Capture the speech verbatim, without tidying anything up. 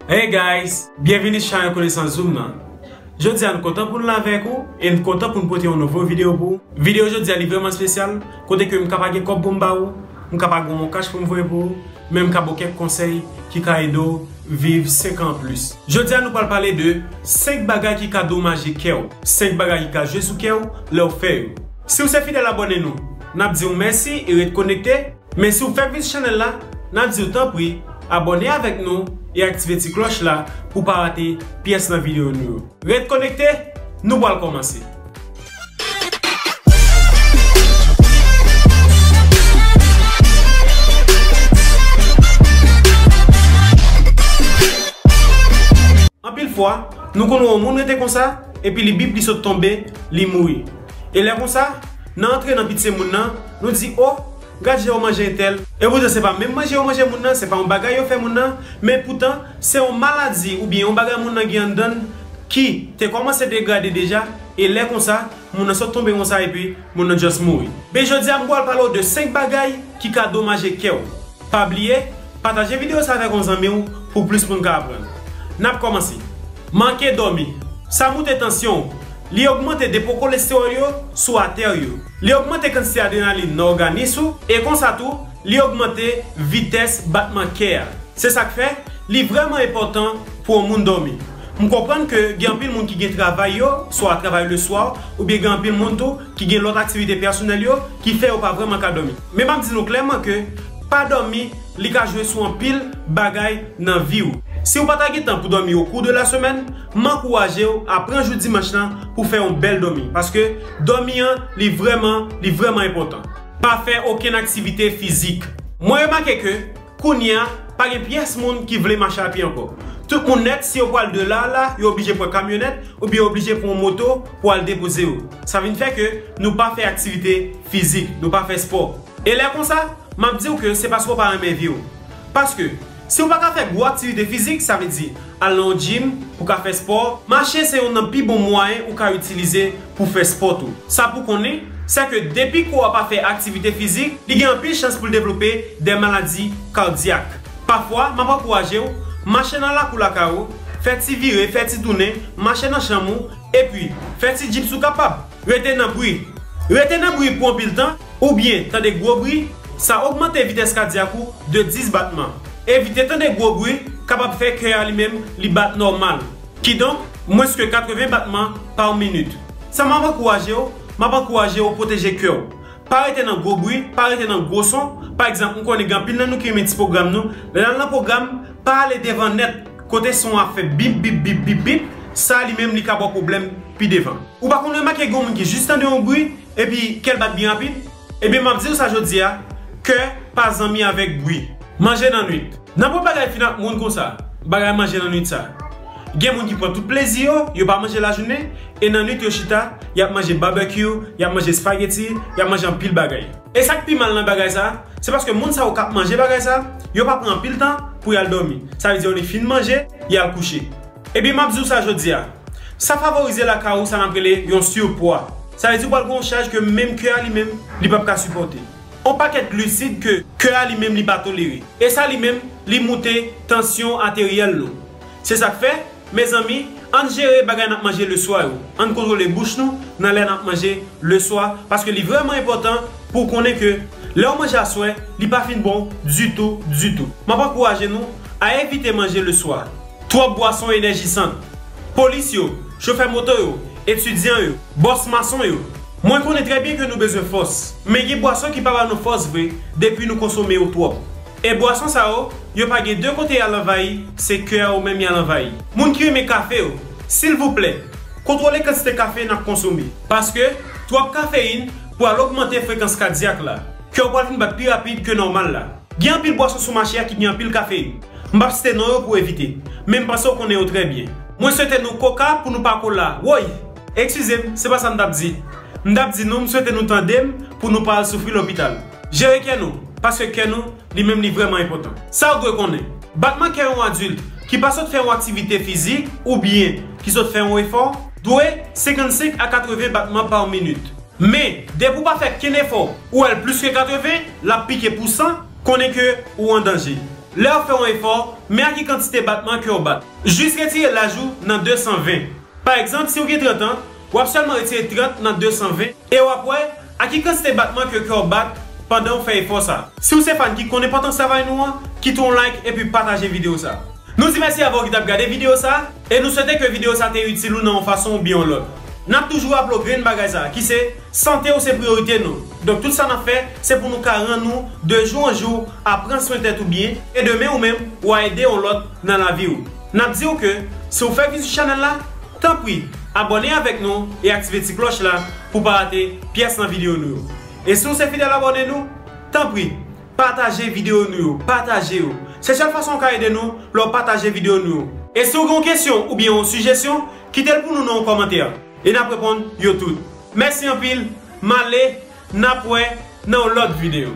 Hey guys, byenvini sou chanèl Konesans Zoom nan. Jodi a nou kontan pou n la avèk ou e n kontan pou n pote yon nouvo videyo pou ou. Videyo jodi a li vrèman espesyal, kote ke m ka pa gen kòb pou m ba ou, m ka pa gen yon kach pou m voye pou ou, men m ka ba w kèk konsèy ki ka ede w viv senk an plis. Jodi a nou pral pale de senk bagay ki ka domaje kè w, senk bagay ki ka jwe sou kè w lè w fè yo. Si w se fidèl abòne nou, n ap di w mèsi e ret konekte. Men si w fèk vizit chanèl la, n ap di w tanpri, abòne avèk nou e aktive ti klòch la pou w pa rate pyès nan videyo nou yo. Ret konekte, nou pral kòmanse. Anpil fwa, nou konn wè yon moun rete konsa, epi li bip, li sot tonbe, li mouri. E lè konsa, nan antre nan pitye moun nan, nou di, o, gad jan yo manje entèl. E poutan se pa menm manje yo manje moun nan, se pa yon bagay yo fè moun nan, men poutan se yon maladi oubyen yon bagay moun nan gen anndan l ki te kòmanse degrade deja, e lè konsa, moun nan sot tonbe konsa epi moun nan just mouri. Men jodi a m pral pale w de senk bagay ki ka domaje kè w. Pa bliye, pataje videyo sa avèk yon zanmi w pou plis moun ka aprann. N ap kòmanse. Manke dòmi. Sa moute tansyon w. Li ogmante depo kolestewòl yo sou atè yo. Li ogmante kantite adrenalin nan òganis ou e konsa tou, li ogmante vitès batman kè a. Se sa k fè, li vrèman enpòtan pou yon moun dòmi. M konprann ke gen anpil moun ki gen travay yo, swa travay leswa, oubyen gen anpil moun tou ki gen lòt aktivite pèsonèl yo ki fè yo pa vrèman ka dòmi. Men m ap di nou klèman ke pa dòmi, li ka jwe sou anpil bagay nan vi w. Si w pa ta gen tan pou dòmi au cours de la semaine, m ankouraje w a pran jou dimanch lan pou fè yon bèl dòmi, paske dòmi an, li vrèman, li vrèman enpòtan. Pa fè okenn aktivite fizik. Mwen remake ke kounye a, pa gen pyès moun ki vle mache a pye ankò. Tout moun nèt, si yo pral de la a la, yo oblije pran kamyonèt oubyen yo oblije pran yon moto pou al depoze yo. Sa vin fè ke nou pa fè aktivite fizik, nou pa fè spò. E lè konsa, m ap di w ke se paske w pa renmen vi w. Paske, si w pa ka fè gwo aktivite fizik, sa vle di al nan yon gym pou w ka fè spò, mache se youn nan pi bon mwayen ou ka itilize pou fè spò tou. Sa pou konnen, se ke depi kò a pa fè aktivite fizik, li gen anpil chans pou l devlope de maladi kadyak. Pafwa, m ap ankouraje w, mache nan lakou lakay ou, fè ti vire, fè ti tounen, mache nan chanm ou, epi fè ti gym si w kapab. Rete nan bri. Rete nan bri pou anpil tan, oubyen tande gwo bri, sa ogmante vitès kadyak ou de dis batman. Evite tande gwo bri kapab fè kè a li menm li bat nòmal. Kidonk, mwens ke katreven batman pa minit. Sa m ap ankouraje w, m ap ankouraje w pwoteje kè w. Pa rete nan gwo bri, pa rete nan gwo son. Pa egzanp, m konnen gen anpil nan nou ki renmen ti pwogram nou. Lè n al nan pwogram, pa ale devan nèt, kote son ap fè bip, bip, bip, bip, bip. Sa li menm li ka ba w pwoblèm pi devan. Ou pa konn remake gen yon moun ki jis tande yon bri, epi kè l bat byen rapid? Ebyen, m ap di w sa jodi a, kè pa zanmi avèk bri. Manje nan nwit. Nanpòt bagay fin ak moun konsa, bagay manje nan nwit sa. Gen moun ki pran tout plezi yo, yo pa manje lajounen, e nan nwit yo chita, y ap manje barbecue, y ap manje spaghetti, y ap manje anpil bagay. E sa k pi mal nan bagay sa, se paske moun sa yo k ap manje bagay sa, yo pa pran anpil tan pou y al dòmi. Sa vle di, yo li fin manje, y al kouche. Ebyen, m ap di w sa jodi a. Sa favorize lakay ou sa n ap rele yon sipwa. Sa vle di w pral gen yon chaj ke menm kè a li menm, li p ap ka sipòte. Yon pakèt glisid ke kè a li menm li pa tolere. E sa li menm, li moute tansyon ateryèl nou. Se sa k fè, mezanmi, ann jere bagay n ap manje leswa yo. Ann kontwole bouch nou nan lè n ap manje leswa, paske li vrèman enpòtan pou w konnen ke lè w manje aswè, li pa fin bon ditou, ditou. M ap ankouraje nou a evite manje leswa. Twòp bwason enèjisant. Polis yo, chofè moto yo, etidyan yo, bòs mason yo. Mwen konnen trè byen ke nou bezwen fòs, men gen bwason ki pa ba nou fòs vre depi nou konsome yo twòp. E bwason sa yo, yo pa gen de kote y al anvayi, se kè a ou menm y al anvayi. Moun ki renmen kafe yo, silvouplè, kontwole kantite kafe n ap konsome, paske twòp kafeyin pral ogmante frekans kadyak la. Kè w pral vin bat pi rapid ke nòmal la. Gen anpil bwason sou mache a ki gen anpil kafeyin. M p ap site non yo pou evite, men m panse w konnen yo trè byen. Mwen swete nou koka pou nou pa kola. Woy! Eskize m, se pa sa m t ap di. M t ap di nou, m swete nou tande m pou nou pa al soufri lopital. Jere kè nou, paske kè nou, li menm li vrèman enpòtan. Sa w dwe konnen. Batman kè yon adilt ki pa sot fè yon aktivite fizik oubyen ki sot fè yon efò dwe senkannsenk a katreven batman pa minit. Men, depi w pa fè kenn efò, ou wè l plis ke katreven, l ap pike pou san, konnen ke ou an danje. Lè w ap fè yon efò, men a ki kantite batman ke w bat. Jis retire laj ou nan de san ven. Pa egzanp, si w gen trant an, w ap sèlman retire trant nan de san ven e w ap wè a ki kantite batman ke kè w bat pandan w fè efò sa. Si w se fan ki konn enpòtans travay nou an, kite yon like epi pataje videyo sa. Nou di mèsi avè w ki t ap gade videyo sa e nou swete ke videyo sa te itil ou nan yon fason oubyen yon lòt. N ap toujou raple w grenn bagay sa ki se sante w se priyorite nou. Donk tout sa n ap fè se pou nou ka rann ou de jou an jou a pran swen tèt ou byen e demen ou menm w a ede yon lòt nan lavi w. N ap di w ke si w fèk vizit chanèl la, tanpri abòne avèk nou e aktive ti klòch la pou w pa rate pyès nan videyo nou yo. E si w se fidèl abòne nou, tanpri pataje videyo nou yo, pataje yo. Se sèl fason w ka ede nou lè w pataje videyo nou yo. E si w gen yon kesyon oubyen yon sijesyon, kite l pou nou nan yon kòmantè e n ap reponn yo tout. Mèsi anpil, m ale, n ap wè nan yon lòt videyo.